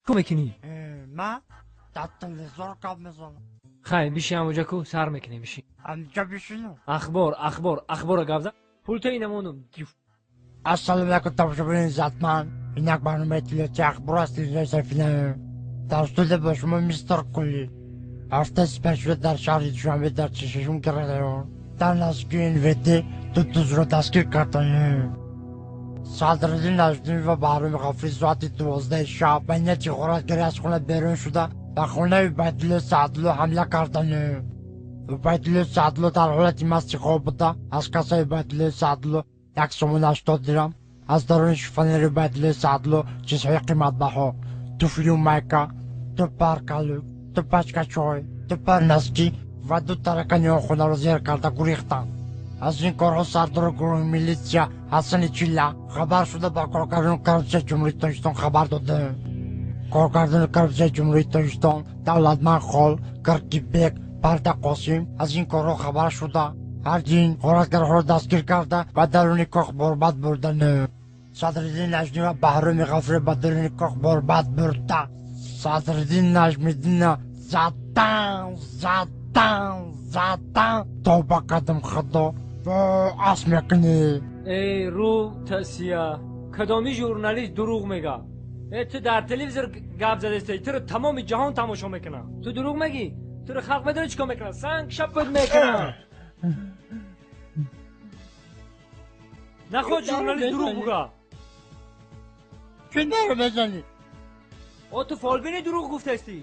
Ку мекунӣ? Ман дар телевизор гап мезанам. Хай, биши ҳамоҷа, ку сар мекунем, биши. Ҳамҷа бишинам? Ахбор, ахбор, ахбора гап зан. Пулта инамонум. Ассалому алайкум, тамошобинони иззатманд. Ин як барномаи иттилоотии ахбор аст, телевизиони Сафина. Дар студия бо шумо мистер Кулли. Ҳафтаи сипаришуда дар шаҳри Душанбе, дар 46-ум район, дар наздикии НВД ду дузро дастгир карданд. Садриддин Наҷмиддин ва Баҳроми Ғафурӣ соати 12 шаб ба нияти ғоратгарӣ аз хона берун шуда, ба хонаи Убайдулло Саъдулло ҳамла карданд. Убайдулло Саъдулло дар ҳолати масти хоб буда, аз кассаи Убайдулло Саъдулло 1 сомон 80 дирам, аз даруни шифонери Убайдулло Саъдулло чизҳои қиматбаҳо: туфлию майка, ду пар калук, ду пачка чой, ду пар носки ва ду таракани он хонаро зер карда гурехтанд. Аз ин корҳо сардори гурӯҳи милитсия Ҳасани Чилла хабар шуда, ба коргардони коррупсияи Ҷумҳурии Тоҷикистон хабар доданд. Коргардони коррупсияи Ҷумҳурии Тоҷикистон Давлатманд Хол, Киркибек, Парда Қосим аз ин корҳо хабар шуда, ҳардин ғоратгарҳоро дастгир карда, ба даруни кох борбад бурданд. Садриддин Наҷмӣ ва Баҳроми Ғафурӣ ба даруни кох борбад бурда, Садриддин Наҷмиддинна задан, задан, задан. Тавба кардам, Худо, ас мекунӣ. Эй, рӯ тасия, кадоми журналист дурӯғ мега? Э, ту дар телевизор гап задестаи, туро тамоми ҷаҳон тамошо мекунад. Ту дурӯғ мегӣ, туро халқ медони чӣ кор мекунад? Санг шапат мекунад. Нахоҳ журналист дурӯғ буга. Чӣ наро мезанӣ? О, ту фолбини, дурӯғ гуфтастӣ.